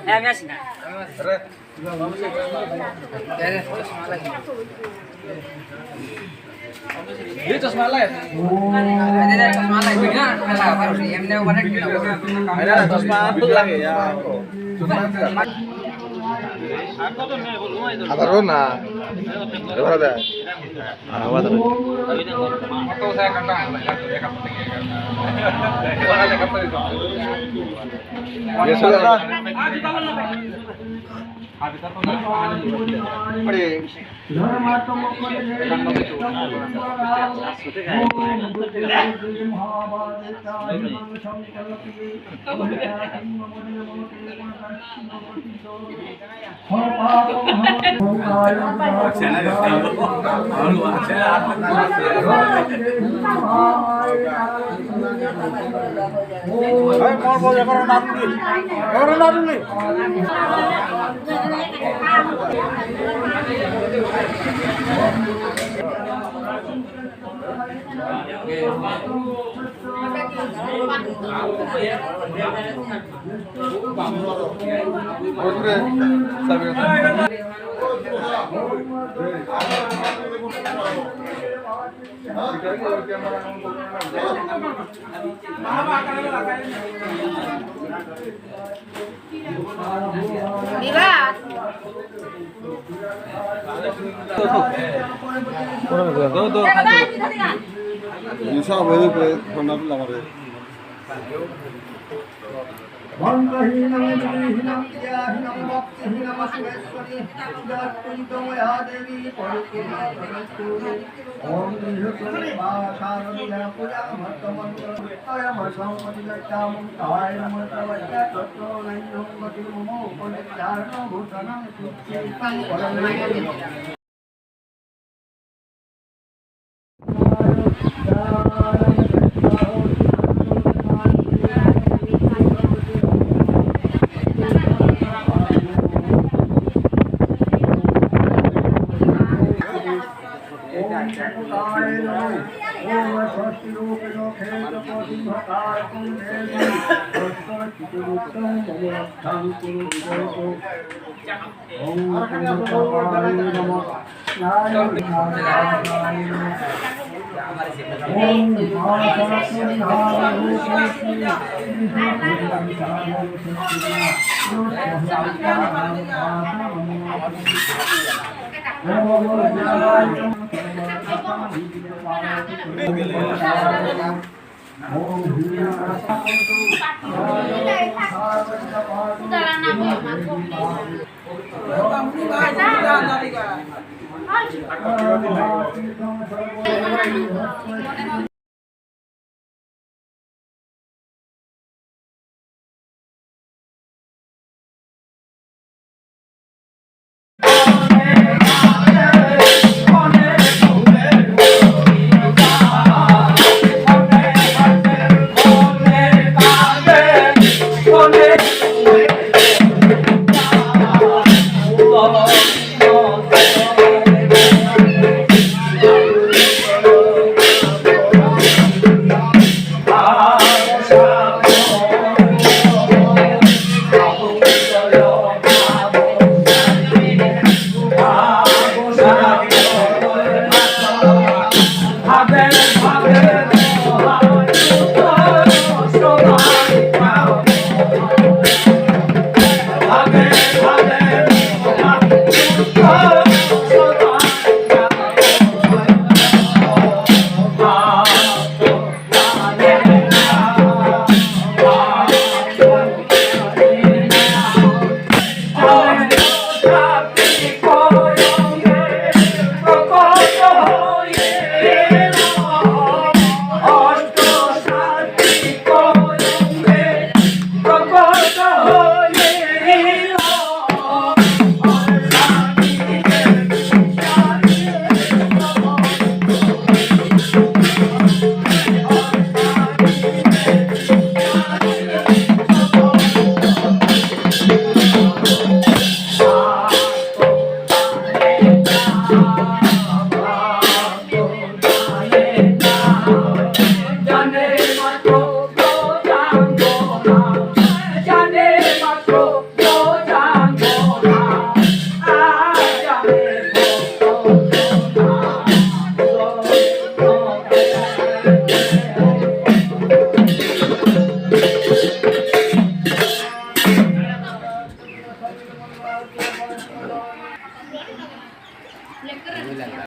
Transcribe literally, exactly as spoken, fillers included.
হ্যাঁ, আমি আসি না। এই চশমা লাগে। এই চশমা লাগে না, না, না, এমনি ওখানে কি লাগে? আরে, চশমা লাগে, ইয়া। আবার না। এবার দে। মন্ত্রহীনং গৃহীণং ক্রিয়াহীনং ভক্তিহীনং সুরেশ্বরী। পূজা করিত ময়া দেবী পরিপূর্ণ করিতু। ওম গৃহীতং বা শারদীয়া পূজা মন্ত্রমন্ত্র। অয়ম সংকটিতং কায় মন্ত্রবাক্য তত্র নৈনং গতি মম পরিত্রাণ ভূতানাং সুচিতাং পরম।